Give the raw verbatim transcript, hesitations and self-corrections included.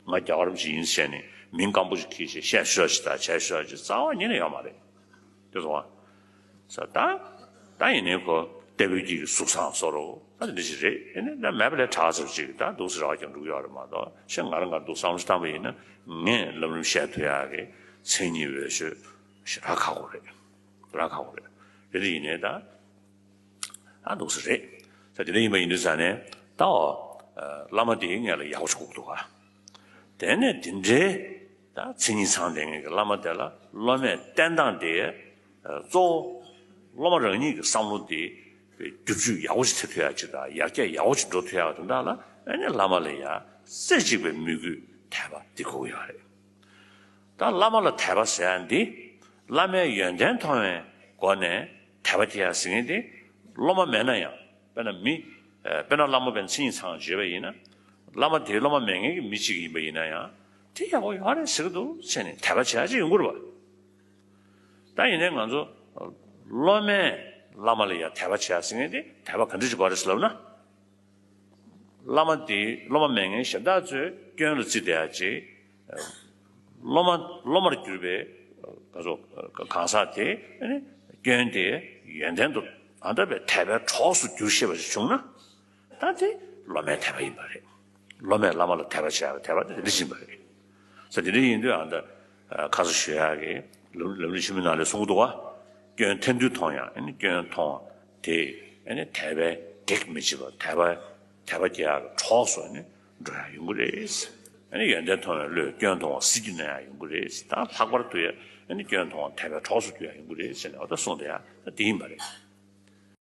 ང་རྒྱལ་བ་རིན་པོ་ཆེ་ཡིན་ཟེར་ནས་མིང་སྐམ་པོ་ཞིག་གིས་བཤད་ཤོག་ཅིག་དང་བྱས་ཤོག་ཅིག་རྩ་བ་ཉིད་ནས་ཡོད་མ་རེད། དེ་སོང་བ། ས་ད་ད་ཡིན་ནའི་ཁོ་ལྟ་བུའི་གི་གཟུགས་བཟང་བཟོ་རོགས་ད་དེ་འདྲ་ཞིག་རེད། ཨེ་ནི་ད་མེད་པ་ལས་དྲག་ཟེར་ཅིག་ད་འདུག་སེ་རག་ཀྱང་འགྲུག་ཡོད་རེད་མ་གཏོགས་ཤེས། ང་རང་ག་འདུག་བསམ་བློ་བཏང་པ་ཡིན་ན་ངས་ལམ་རིམ་བཤད་ཐུབ་ཡག་གི་མཚན་ཉིད་འོས་ཤོས་ཞེ་དྲག་ཁག་པོ་རེད། རག་ཁག་པོ་རེད། རེད་དེ་ཡིན་ནའི་ད། ཨ་འདུག་སེ་རེད། ས་དེ་འདྲ་ཡིན་པ་ཡིན་དུས་ཙང་ནས་ད་འོ། བླ་མ་དེའི་ངས་ལ་ཡག་པོ་ཞིག་དགོས་འདུག་ག་དེ་ནས་དེ་འདྲའི་ད་མཚན་ཉིད་ཚང་ལྡན་མཁན་གྱི་བླ་མ་དེ་ལ་སློབ་མས་བསྟེན་སྟངས་དེ་གཙོ་བོ་སློབ་མ་རང་ཉིད་ཀྱི་བསམ་བློ་དེ་བསྒྱུར་བཅོས་ཡག་པོ་ཞིག་བྱེད་ཐུབ་ཡག་ཅིག་དང་ཡར་རྒྱས་ཡག་པོ་ཞིག་འགྲོ་ཐུབ་ཡག་དོན་དག་ལ་ཨ་ནི་བླ་མ་ལ་ཡང་རྩེ་གཅིག་པའི་མོས་གུས་དད་པ་འདི་དགོས་ཀྱི་ཡོད་རེད། ད་བླ་མ་ལ་དད་པ་ཟེར་ཡག་འདི་བླ་མའི་ཡོན་ཏན་མཐོང་བའི་སྒོ་ནས་དད་པ་བྱེད་ཡག་ཟེར་མཁན་དེ་སློབ་མ་མེད་ན་ཡང་། དཔེར་ན་མི། ཨ་དཔེར་ན་བླ་མ་དཔེར་ན་མཚན་ཉིད་ཚང་བརྗོད་པ་ཡིན་ན། བླ་མ་དེའི་སློབ་མ་མེད་མཁན་གྱི་མི་གཅིག་ཡིན་པ་ཡིན་ན་ཡང་། དེ་ཡག་པོ་ཡོད་རེད་ཟེར་གྱི་འདུག་ཟེར་ནས་དད་པ་བྱེད་ཡག་ཅིག་ཡོང་གི་རེད་པ། ད་ཡིན་ནའི་ང་ཚོ་སློབ་མས་བླ་མ་ལ་ཡང་དད་པ་བྱེད་ཡག་ཟེར་མཁན་དེ་དད་པ་ག་འདྲ་ཞིག་དགོས་རེད་ཟེར་ལབ་ན། བླ་མ་དེ་སློབ་མ་མེད་མཁན་གཞན་དག་ཚོའི་སྐྱོན་ལ་བརྩིས་བསྡད་ཡག་ཅིག་སློབ་མ་སློབ་མར་གྱུར་པའི་ག་ཚོད་གང་ཟག་དེ་ནི་སྐྱོན་དེ་ཡོན་ཏན་དུ་ཨ་འདྲ་བའི་དད་པའི་གྲོགས་སུ་འགྱུར་ཤེས་པ་ཞིག་བྱུང་ན། ད་དེ་སློབ་མའི་དད་པ་ཡིན་པ་རེད། སློབ་མས་བླ་མ་ལ་དད་པ་བྱེད་ཡག་དད་པ་དེ་དེ་འདྲ་ཞིག་ཡིན་པ་རེད། ས་དེ་འདྲ་ཡིན་དུས་ཨ་འདྲ་ཁ་ས་ཞུ་ཡག་གི་ལམ་ལམ་རིམ་ཆེན་མོའི་ནང་ལ་གསུངས་འདུག་བ། སྐྱོན་ཐེར་འདོན་མཐོང་ཡང་ཨ་ནི་སྐྱོན་མཐོང་བ་དེ་ཨ་ནི་དད་པའི་གེགས་མི་བྱེད་པ་དད་པ་དད་པ་བྱེད་ཡག་གི་གྲོགས་སུ་ཨ་ནི་འགྲོ་ཡག་ཡོང་གི་རེད། ཨ་ནི་ཡོན་ཏན་མཐོང་བའི་བློས་སྐྱོན་མཐོང་བ་སྲིད་རྒྱུ་ན་ཡང་ཡོང་གི་རེད། ད་ལྷག་པར་དུ་ཡང་ཨ་ནི་སྐྱོན་མཐོང་བ་དད་པའི་གྲོགས་སུ་འགྱུར་ཡག་ཡོང་གི་རེད་ཟེར་ནས་འོ་ད་གསུངས་དེ་ཡང་ད་དེ་ཡིན་པ་རེད།